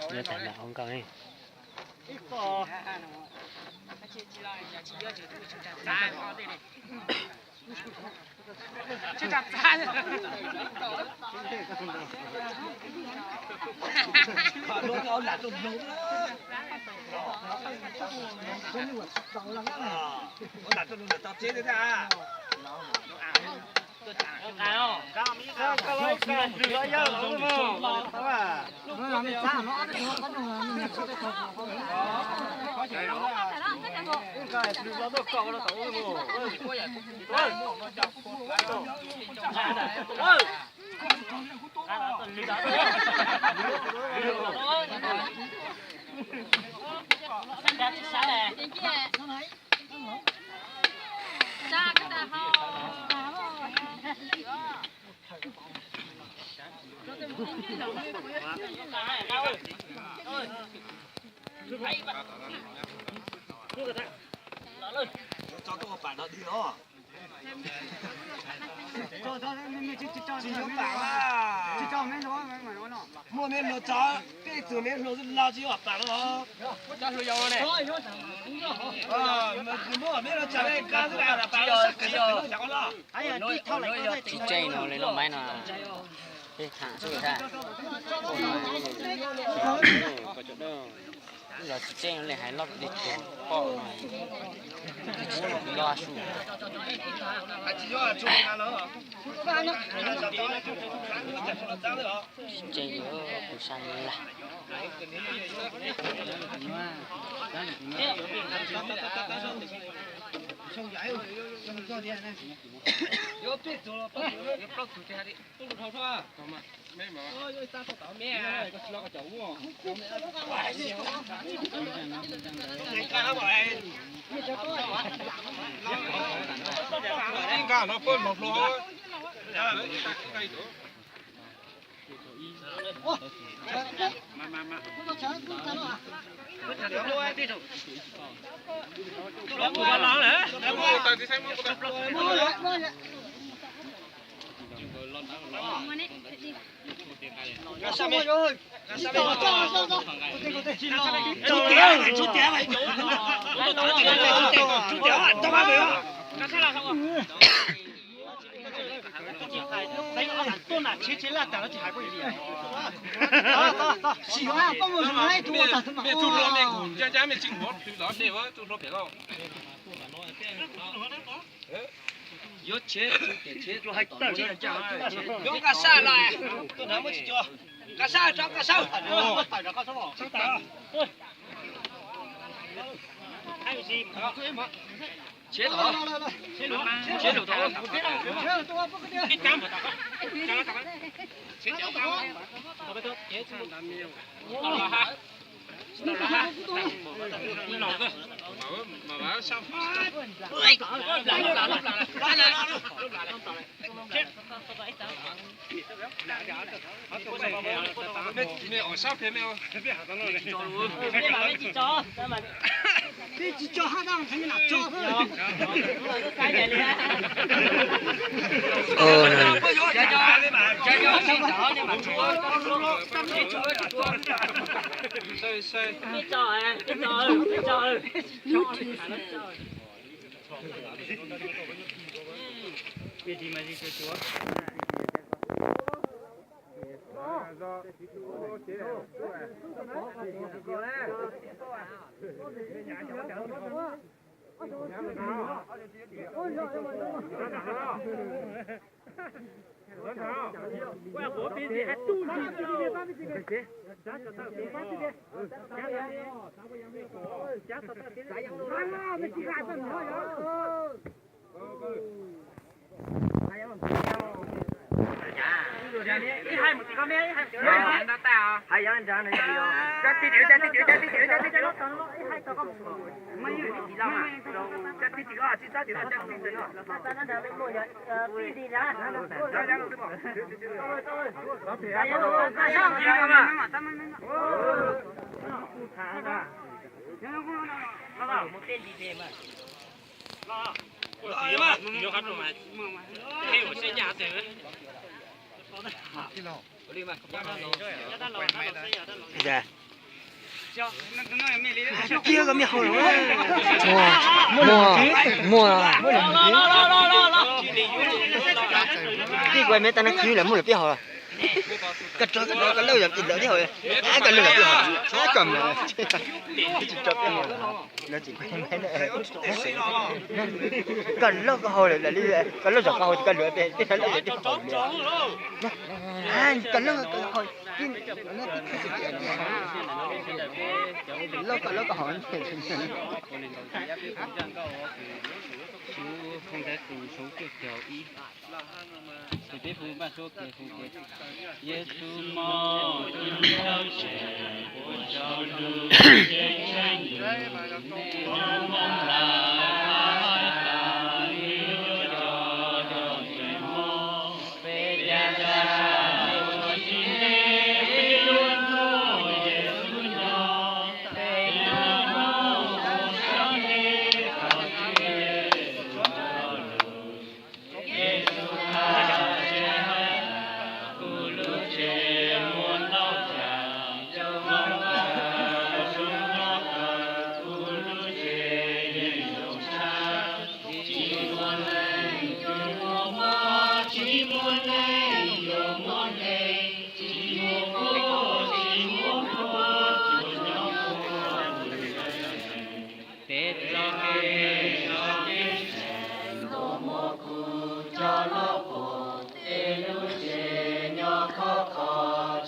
Yuav tag nrho ua nkauj ne. Muaj me hluas tso, tej tug me hluas los tsis yog pam los. Muaj me hluas tso, pam los. Tsis tseeb no li lub maiv no, peb tham xwb thiab. Los tsis tseeb li hais loj li tuag poj no, loj su. Tsis tseeb li kuv sab laj. Yuav tsheb, yuav nqa sab los, tuaj na muab tsis cua, nqa sab tso, nqa sab. Tsheb tod, tsheb tod, tsheb tod. Cia koj mej haus los. Muaj, muaj, muaj. Tij kuv mej tab nab khwb lawm muaj lawm peb haus. Koj rov, koj rov, koj lawj yog peb lawm peb haus. Koj lawj lawm peb haus. Koj mej tsis tso peb haus. Koj lawj koj haus lawm li, koj lawj zog koj haus ces koj lawj peb, peb lawj peb haus li. Koj lawj koj haus, lawj koj lawj koj haus. Tus peb hu npaj suab ke hu ke. Yexus mog, tus thawj tswj puas tsaus ntuj, ces tsheej yus nej hnub moos lawm, hais tas lwm cov cov tseem mob, peb caj dab ua tsis deb, peb yuav hlub Yexus nco, peb yuav hlub tus sab nqe tau Tswv Yexus cov lus. Yexus hais tias, kuv lub tsev muaj ntau chaw, zoo kawg, zoo kawg, kuv lub tsev yeej zoo tshaj. Tsis muaj leej twg muaj mob, tsis muaj leej twg muaj nqe, tsis muaj kub, tsis muaj hlua, tsuas nyob ua tus Tswv. Peb txoj kev sov kev tsheej ntuj muaj kuv cov loj puag, peb lub tsev nyob khov kho,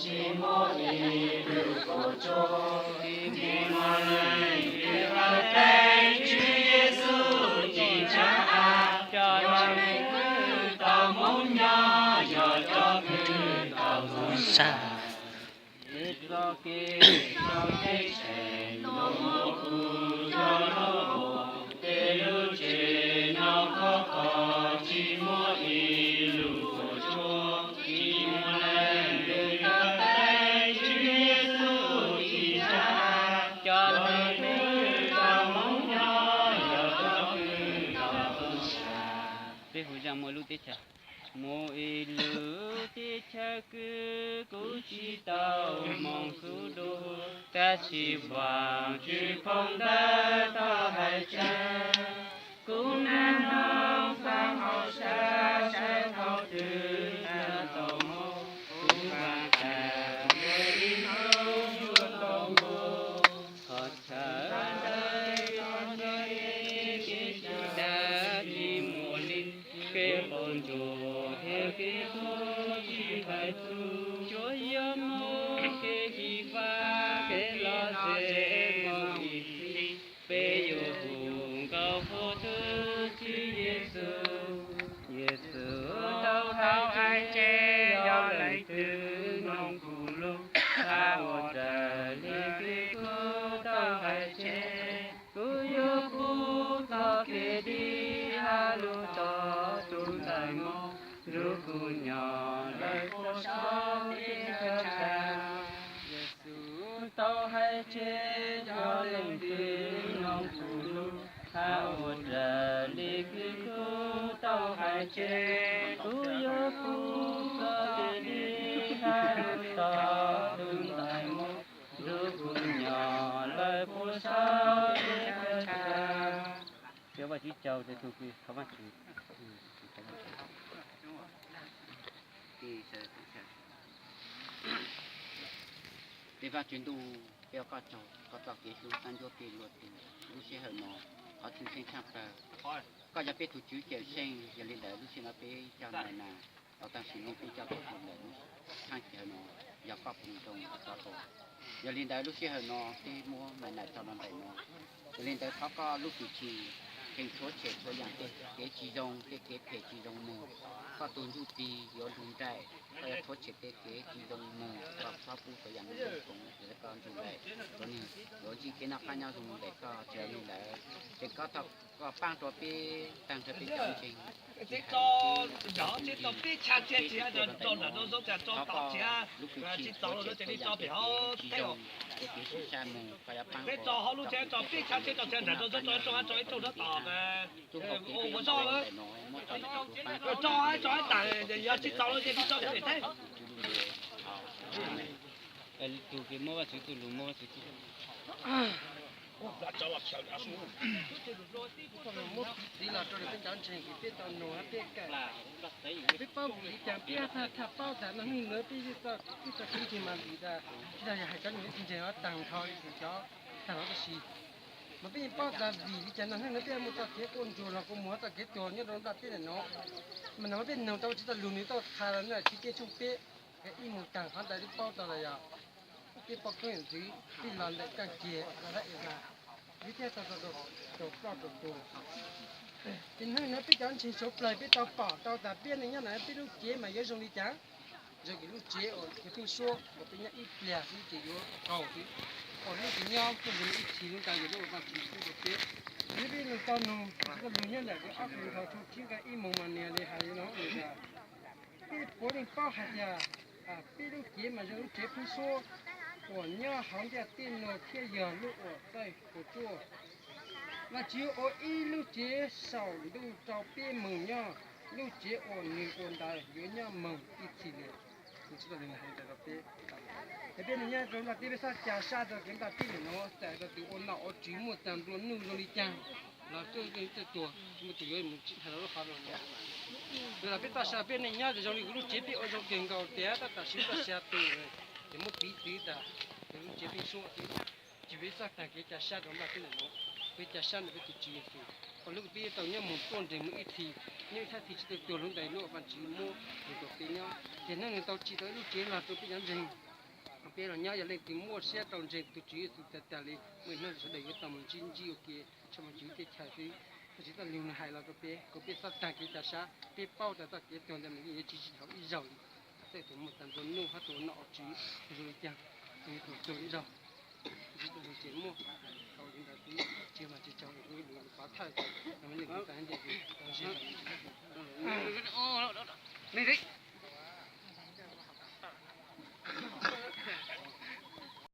tsis muaj ib lub puas tsuag. Tsis muaj leej twg qawm teb Tswv Yexus cim tshaj av, cov neeg twg tau Hmoob nyob yog cov twg tau Hmoob sab. Peb txoj kev sov kev tsheej ntuj muaj kuv cov loj puag, peb lub tsev nyob khov kho, tsis muaj ib lub puas tsuag. Tsis muaj leej twg qawm teb Tswv Yexus cim tshaj av, cov neeg twg tau Hmoob nyob yog cov twg tau Hmoob sab. Peb hu zaj muaj lub teb chaws. Muaj ib lub teb chaws kws kuv tsis tau moog kuv dua, tab sis Vaajtswv phau ntawv tau hais tseg. Kuv nag noog xaav haus sab, saib thaum twg yuav tau mob. Kuv vaam tawm muaj ib hnub yuav tau nkaus, qhov chaw ntawd txom nyem, kev sib tag tsis muaj li, kev qaug ntuj thiab kev tuag tsis hais txug, tsuas yog muaj kev xyiv fab, kev lom zem muaj ib txhis. Peb yuav hu nkauj qhuas txug Tswv Yexus. Yexus tau hais tseg, yog leej twg noog kuv lug, hab ua raws li kuv tau hais tseg. Kuv yuav pub txoj kev dim hab lub tod, tus ntxhais mob nrug kuv nyob lawm puag saum kev chaw tshav. Yexus tau hais tseg, yog leej twg noog kuv lug, hab ua raws li kuv tau hais tseg. Kuv yuav pub txoj kev dim hab lub tod, tus ntxhais mob nrug kuv nyob lawm puag saum kev chaw tshav. Ua Vajtswv tsaug rua tug kws thov Vajtswv. Peb Vajtswv ntuj, peb ua koj tsaug koj txoj kev hlub xab ntsuab peb luag tug. Lub sij hawm no, qhov tshwj xeeb tshaaj plawg, koj yog peb tug Tswv Cawmseej. Yog li ntawd lub sij hawm no peb coj Maiv Nas los tau sim neej, peb coj tau tus ntawm lub tshaaj cawv no, yog koj pug zoo rov los. Yog li ntawd lub sij hawm no peb muab Maiv Nas tso rau ntawm no. Yog li ntawd thov koj lub hwj chim Tseem rhuav tshem txhua yam tej kev tsis zoo, tej kev phem tsis zoo mus. Koj tus ntsuj plig yuav lug nraim, koj yuav rhuav tshem tej kev tsis zoo mus, koj txhob pub txhua yam no mus, koj ntsuj lawm, yuav ntsib kev noj qab nyob zoo ntawm koj tsis yog li ntawd. Tseem koj tau koj paab rua peb taag nrho peb cov ntseeg, tsis hais teb tau peb txhia teb tug rau nraim no, thov koj lub hwj chim rhuav tshem txhua yam tej kev tsis zoo, tej kev sib sab mus, koj yuav paab ua tau kev noj qab nyob zoo ntawm koj txuj hau kev peb yuav ntaus ntawm no muab rau ntawm tus paab rua peb, yog tsis tau ces peb txhob ua tau tus tswv lub npe. Tus kev muab Vajtswv txuj lug, muab Vajtswv txuj lug. Muab piv txiv los rau peb cov ntseeg kws peb tau nug hab peb kawm. Peb paub vim li cas peb thaj thaj paub tas noj hnub no peb yeej txoj kev ntseeg mas vim tas tsis tas yog hais cov niam txiv ntseeg ho taag nrho li tus cov taag los tab sis mas peb yeej paub tas vim li cas noj hnub no peb muaj txoj kev quaj ntsuag los kuj muaj txoj kev tuag nyob rau nplaj teb ntawm no. Mas no peb nug tau Vajtswv txoj lug nws tau qha los na Chiv Keeb tshooj peb, ib mus taag qhov ntawd peb paub tau los yog peb poj koob yawm ntxwv peb los ntawm txoj kev los dab es mas vim thiaj tau tau ploj tau tuag. Ces hnub no peb cov ntseeg suav dlawg peb tau pom tau tas peb neej nyob ntawm peb lub cev mas yuav zoo li cas. Zoo kws lub tsev uas yog pheej suab uas peb nyob ib pliag xwb ces yuav qaug xwb, uas lub tsev nyob muaj ntsws ib txhis lub ntawd yog lub uas Vajtswv pub rau peb. Yog peb nug tau nug txoj lug nyob ntawm ob Korinthos tshooj tsib nqe ib moog mas nws li hais li no, peb puav leej paub hais tias peb lub cev mas zoo lub tsev pheej suab uas nyob hauv ntiaj teb no thiab yog lub uas txawj puas tsuaj. Vajtswv ua ib lub cev saum ntuj rau peb moog nyob, lub cev uas nws ua ntawd yuav nyob moog ib txhis li. Peb neej nyob rau nplaj teb peb xob ca sab rau kev nplaj teb ntawm no, txawm rau tus ua nom ua tswv muaj tag nplua nuj zoo li cas los tuaj tuag tsis muaj tus yuav mus tsis dhau lub qhov no. Los peb txoj sia peb neej nyob zoo li kuv lub tsev peb ua zoo kawg nkaus tias tab tom siv txoj sia tus ces muab piv txwv tas lub tsev pheej suab xwb. Ces peb xob taag kev ca sab rau nplaj teb ntawm no, peb ca sab ntawm peb tus Tswv Yexus, kom lub peb tau nyob moog tuaj nreeg moog ib txhis, nyob ib thaj txhis tsis tu tuag lub ntawd lub Vajtswv muab nws rau peb nyob. Ces hnub nws tau tsim tau ib lub tsev log rau peb cov ntseeg, peb los nyob yog leej twg muaj siab tau ntseeg tus Tswv Yexus tag tag li, muaj ib hnub sawv daws yuav tau moog ntsib ntsib ua ke tshaj Vajtswv teb chaws xwb. Vajtswv txoj lug nws hais los rau peb kom peb xob taag kev ca sab, peb paub tas txoj kev tuag ntawd mas yeej yuav tsis tsim dhau ib zaug li. Txawm tus muaj tag nplua nuj hab tus ua nom ua tswv zoo li cas, nws yuav tau tuag ib zaug. Vajtswv txoj lug ces muaj tau li ntawd xwb, tsis mas tsis tsaug lus pov thawj, no mas yeej tau hab ntiag tau zig.